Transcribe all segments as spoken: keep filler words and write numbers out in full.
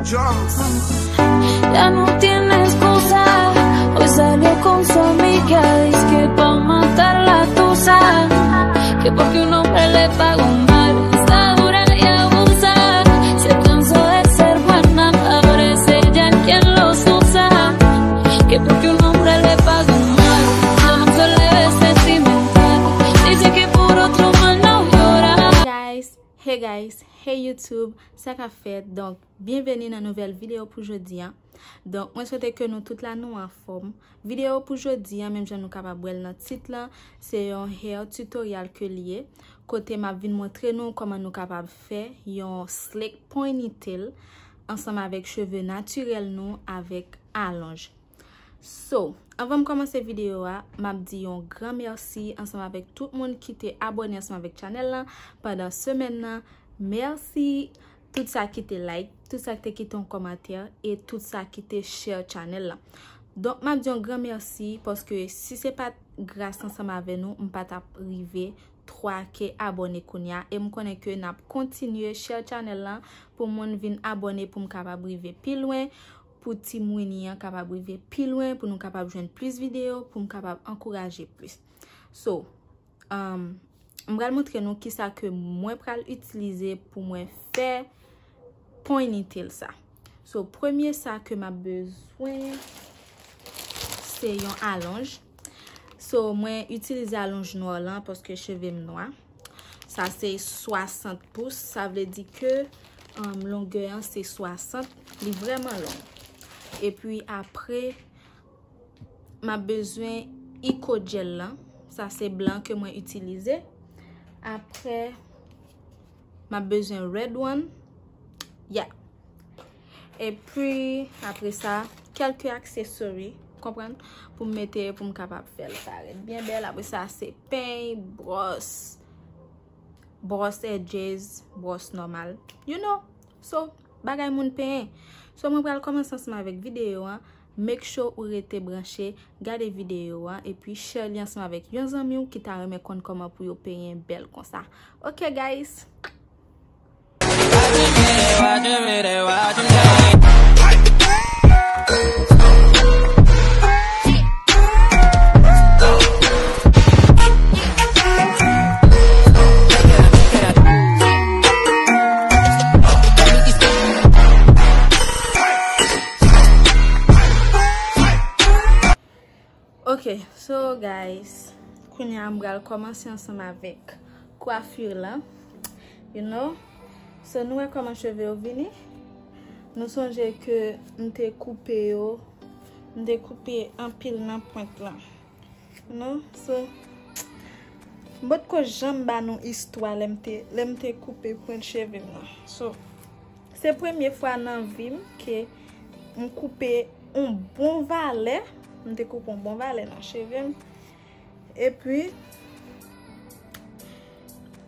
Ya no tiene excusa. Hoy salió con su amiga, dice que pa matar la tusa, que porque un hombre le pagó mal. Está dura y abusa, se cansó de ser buena, ahora es ella quien los usa, que porque un hombre le pagó mal. Ya no se le ve sentimental, dice que por otro mal no llora. Guys, hey guys, hey YouTube, sa k ap fèt? Donk, byenveni nan nouvèl videyo pou jodi a. Donk, mwen swete ke nou tout la nou anfòm. Videyo pou jodi a, menm jan nou kapab wè l nan tit lan, se yon hair tutorial ke l ye, kote m ap vin montre nou kòman nou kapab fè yon slick ponytail ansanm avèk cheve natirèl nou avèk alonj. So, anvan m kòmanse videyo a, m ap di yon gran mèsi ansanm avèk tout moun ki te abòne ansanm avèk chanèl lan pandan semèn nan. Mèsi tout sa ki te like, tout sa ki te kite yon kòmantè e tout sa ki te share chanèl lan. Donk, m ap di yon gran mèsi paske si se pa t gras ansanm avè nou, m pa t ap rive twa K abòne kounye a e m konnen ke n ap kontinye share chanèl lan pou moun vin abòne pou m kapab rive pi lwen, pou Team Winnie an kapab rive pi lwen, pou nou kapab jwenn plis videyo, pou m kapab ankouraje plis. So, um, m pral montre nou kisa ke mwen pral itilize pou mwen fè ponytail sa. So, premye sa ke m ap bezwen, se yon alonj. So, mwen itilize alonj nwa lan paske cheve m nwa. Sa se swasant pous, sa vle di ke, um, longè an se swasant, li vrèman long. Epi apre, m ap bezwen Eco Gel lan, sa se blan ke mwen itilize. Apre, m ap bezwen red one. Yeah. Epi, apre sa, kèlke accessory, konprann, pou m mete, pou m kapab fè l parèt byen bèl. Apre sa, se peny, bwòs, bwòs edges, bwòs nòmal. You know? So, bagay moun penyen. So, mwen pral kòmanse ansanm avèk videyo an. Make sure ou rete branche, gade videyo an, epi share li ansanm avèk yon zanmi w ki ta renmen konn kòman pou yo penyen bèl konsa. Ok, guys? Ok, so guys, kounye a m pral kòmanse ansanm avèk kwafi lan, you know. So nou wè kòman cheve yo vini. Nou sonje ke m te koupe yo, m te koupe anpil nan pwent lan. You know, so m potko janm ba nou istwa lè m te, lè m te koupe pwent cheve m nan. So, se premye fwa nan vi m ke m koupe yon bon valè. M te koupe yon bon valè nan cheve m. Epi,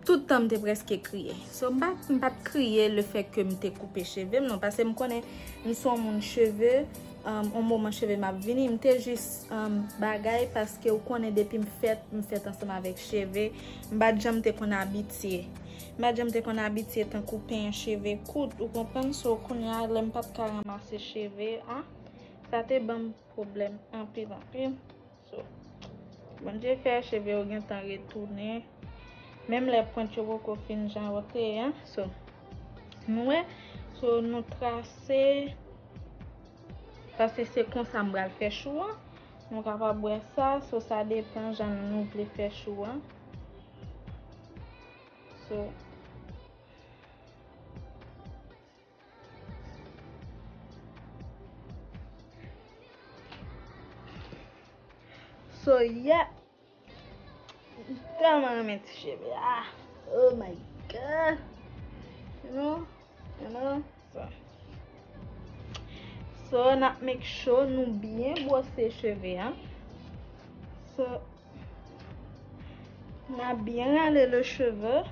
tout tan m te prèske kriye. So, m pa, m pa t kriye lefèt ke m te koupe cheve m, non, paske m konnen m se yon moun cheve, um, yon moman cheve m ap vini. M te jis, um, bagay, paske ou konnen depi m fèt, m fèt ansanm avèk cheve. M pa t janm te konn abitye. M pa t janm te konn abitye tankou penyen cheve kout, ou konprann? So, kounye a, lè m pa t ka ranmase cheve a, sa te ban m pwoblèm anpil, anpil. So, Bondye fè cheve yo gentan retounen. Menm lè pwent yo poko fin jan yo te ye an. So, nou wè, so, nou trase, paske se konsa m pral fè chou an. Nou kapab wè sa, so, sa depann jan nou vle fè chou an. So, So, yeah. M tèlman renmen ti cheve a. Oh my God. You know? You know? So. So, n ap make sure nou byen bwose cheve a. So, n ap byen rale le cheve.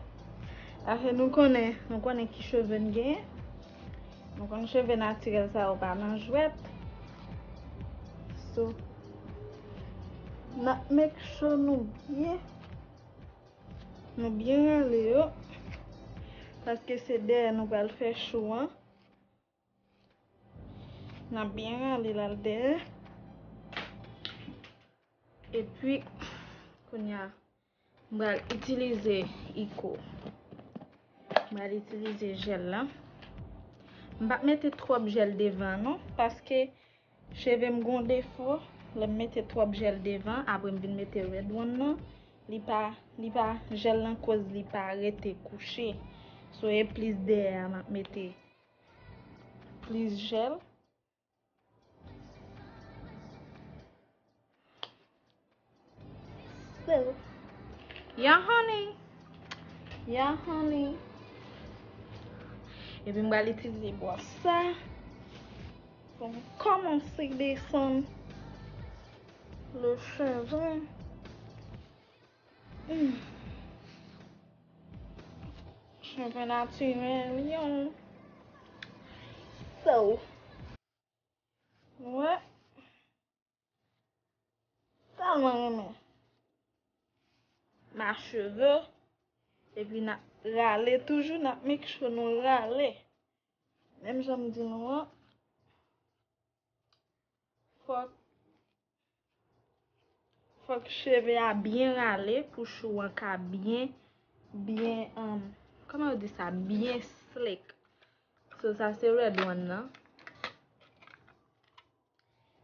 Paske nou konnen, nou konnen ki cheve n genyen. Nou konn cheve natirèl sa yo pa nan jwèt. So, n ap make sure nou byen, nou byen rale yo. Paske se dèyè nou pral fè chou an. N ap byen rale l al dèyè. Epi, kounye a, m pral itilize Iko. M pral itilize jèl la. M p ap mete twòp jèl devan non, paske cheve m gon defo. Lè m mete twòp jèl devan, apre m vin mete Red One nan, li pa, li pa, jèl lan koz li pa rete kouche. So, e plis dèyè a m ap mete plis jèl. So, yeah, honey. Yeah, honey. Epi m pral itilize bwòs sa pou m kòmanse desann le cheve. Hmm. Cheve natirèl yo. So, wè. Tèlman renmen ma cheve. Epi n ap rale toujou, n ap make sure nou rale. Menm jan m di nou an, fòk, fòk cheve a byen rale pou chou an ka byen, byen, um, kòman yo di sa? Byen slick. So, sa se Red One nan.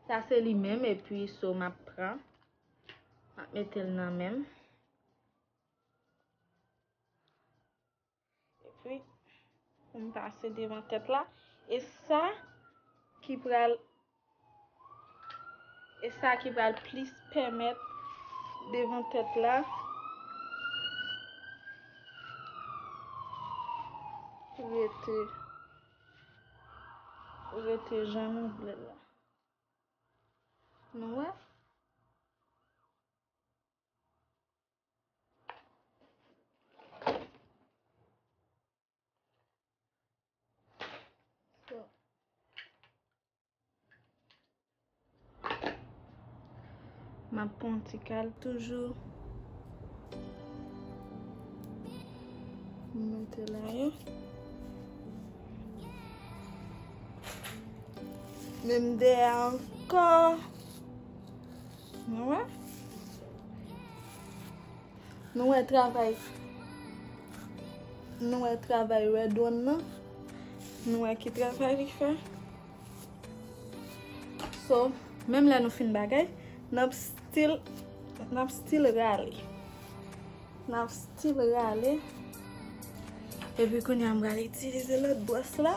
Sa se li menm, epi so m ap pran. M ap mete l nan men m. Epi, pou m pase devan tèt la. E sa ki pral, e sa ki pral plis pèmèt devan tèt la rete, rete jan nou vle l la. Nou wè? So, m ap pran ti kal toujou. M mete la yo. Menm dèyè ankò. Nou wè? Nou wè travay. Nou wè travay Red One nan. Nou wè ki travay li fè. So, menm lè nou fin bagay, n ap still, n ap still rale. N ap still rale. Epi kounye a m pral itilize lòt bwòs la.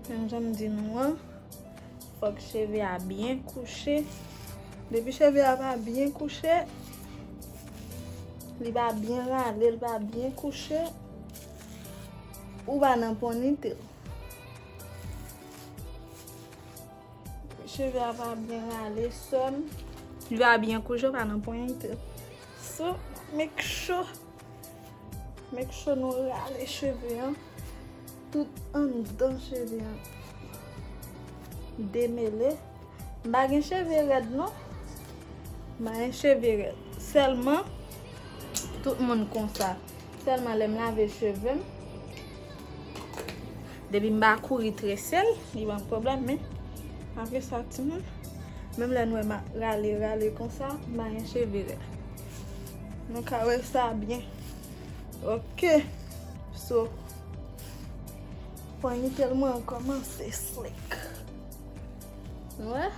Menm jan m di nou an, fòk cheve a byen kouche. Depi cheve a pa byen kouche, li pa byen rale, li pa byen kouche, ou pa nan ponyite l. Cheve a pa byen rale, sè m. Li pa byen kouche, pa nan ponyte. So, make sure, make sure nou rale cheve an. Tout anndan cheve an demele. M pa gen cheve rèd non. M pa gen cheve rèd. Sèlman, tout moun konsa. Sèlman lè m lave cheve m, depi m pa kouri trese l, li ban m pwoblèm, men apre sa, timoun, menm lè nou wè m ap rale, rale konsa, m pa gen cheve rèd. Nou ka wè sa byen. Ok. So, ponyte l mwen kòmanse slick. Wè?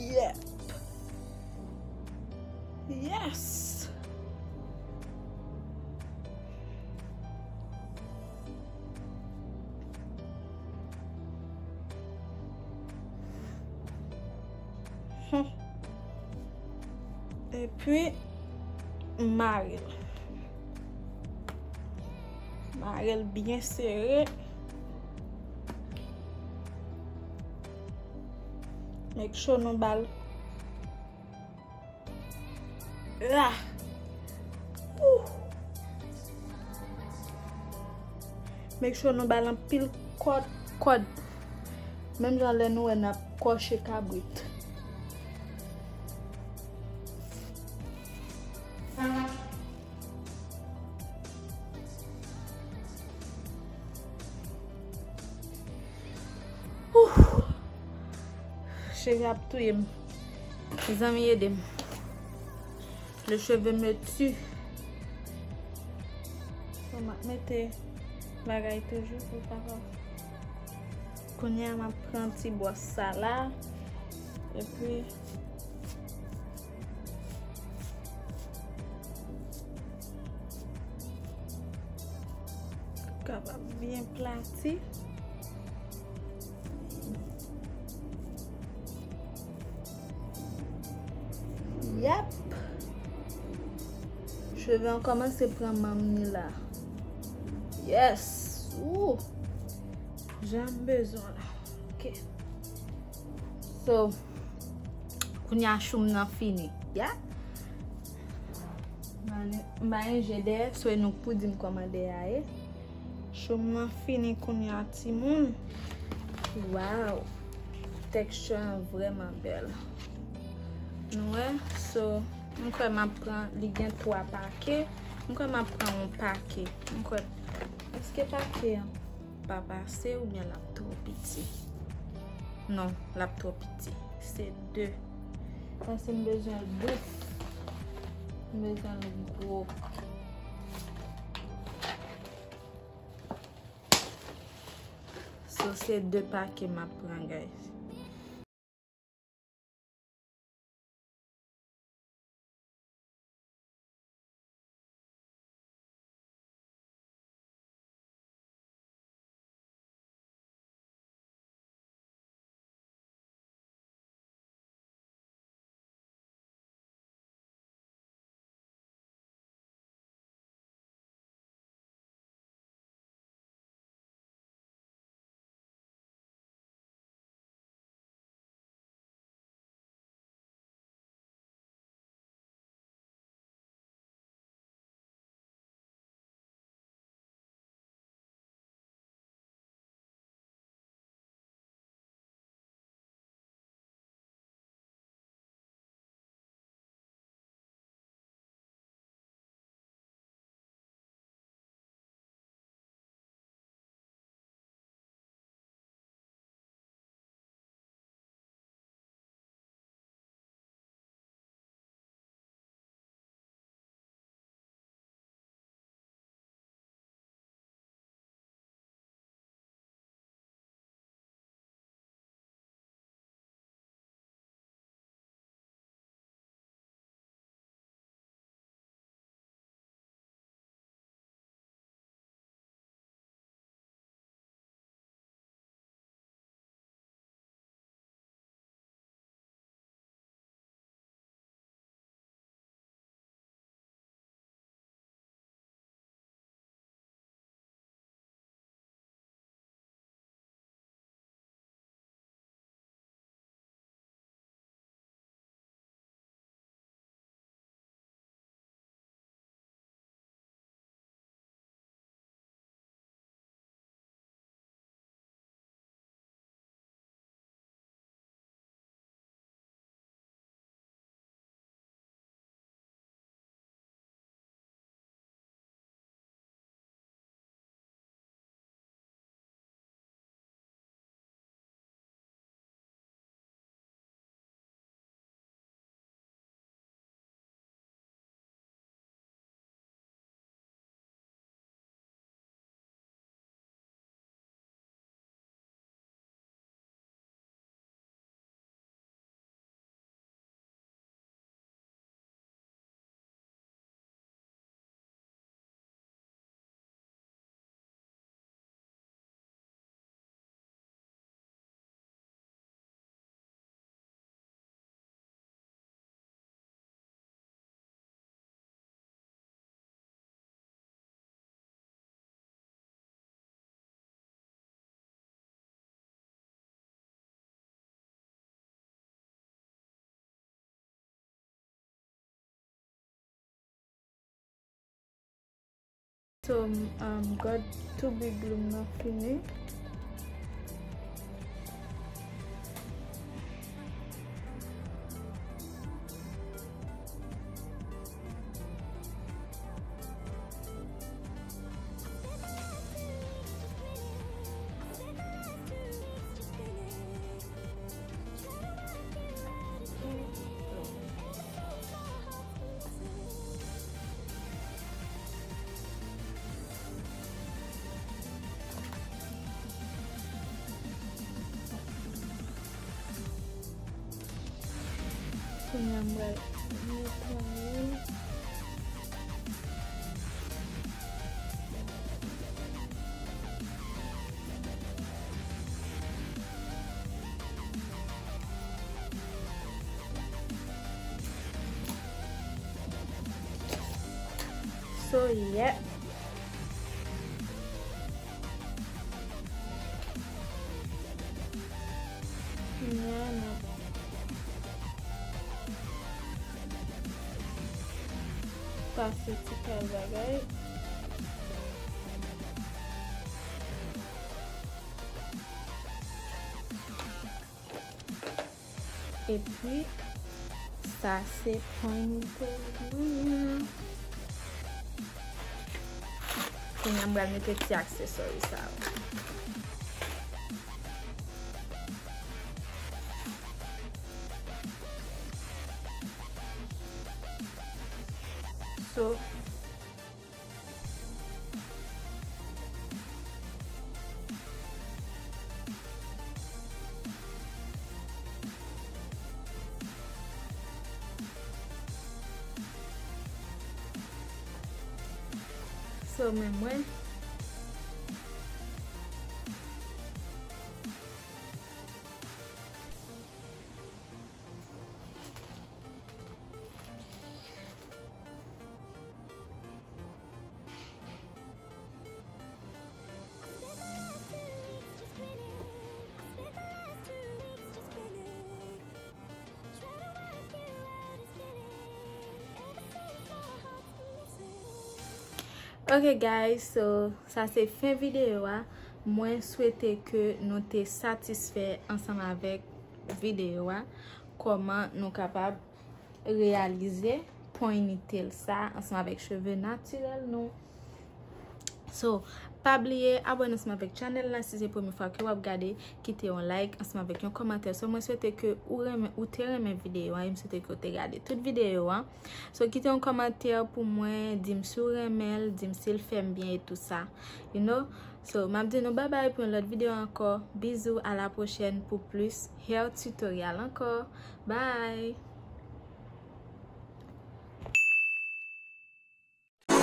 Yep. Yes. Hmm. Epi, mare l. Mare l byen sere. Make sure nou ba l. Ah. Ouh. Make sure nou ba l anpil kòd, kòd. Menm jan lè nou wè n ap kòche kabrit. Ouh. Cheve ap touye m. Mezanmi, ede m. Le cheve me tue. Bon, m ap mete bagay toujou pou l pa fè. Kounye a, m ap pran ti bwòs sa la. Epi, kapab byen plati. Yap. Cheve an kòmanse pran manm ni la. Yes. Ooh. Jan m bezwen la. Ok. So, kounye a chou m nan fini. Ya. M ba enje dèyè, so e nou k pou di m kòman dèyè a ye. Chou m nan fini kounye a, timoun. Wow. Texture an vrèman bèl. Nou wè? So, m kwè m ap pran, li gen twa pake. M kwè m ap pran yon pake. M kwè, èske pake an pa pase oubyen l ap twò piti? Non, l ap twò piti. Se de. Paske m bezwen l dous. M bezwen l gwo. So, se de pake m ap pran, guys. So, um, God, two big loom nan fini. Kounye a m pral netwaye. So, yeah. Kounye a n ap pase ti kal bagay. Epi, sa se ponytail mwen. Kounye a m pral mete ti aksesori sa yo. So, so, men mwen. Ok guys, so sa se fen videyo a. Mwen swete ke nou te satisfè ansanm avèk videyo a. Kòman nou kapab reyalize ponytail sa ansanm avèk cheve natirèl nou. So, pa bliye abòne ansanm avèk channel la si se premye fwa ke w ap gade, kite yon like ansanm avèk yon kòmantè. So, mwen swete ke ou renmen, ou te renmen videyo a, e m swete ke w te gade tout videyo a. So, kite yon kòmantè pou mwen, di m si w renmen l, di m si l fè m byen e tou sa. You know? So, m ap di nou babay pou yon lòt videyo ankò. Bizou, a la pwochèn pou plis hair tutorial ankò. Bye!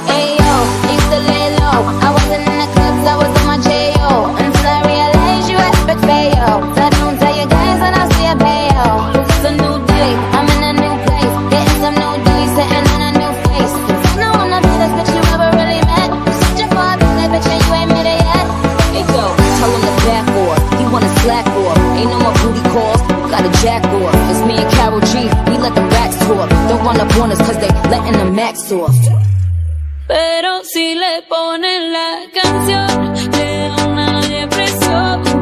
Ayo, I used to lay low. I wasn't in the clubs, I was on my J O. Until I realized you had big fail. So I don't tell you guys when I see a bayo. It's a new day, I'm in a new place. Getting some new D's, sitting in a new face. Don't know I'm not the baddest bitch you ever really met. You searching for a big bitch and you ain't made it yet. Hey yo, tell him to back off. He wanna slack off. Ain't no more booty calls. You gotta jack off. It's me and Carol G. We let them racks talk. Don't run up on us 'cause they letting the max off. Pero si le ponen la canción, le da una depresión.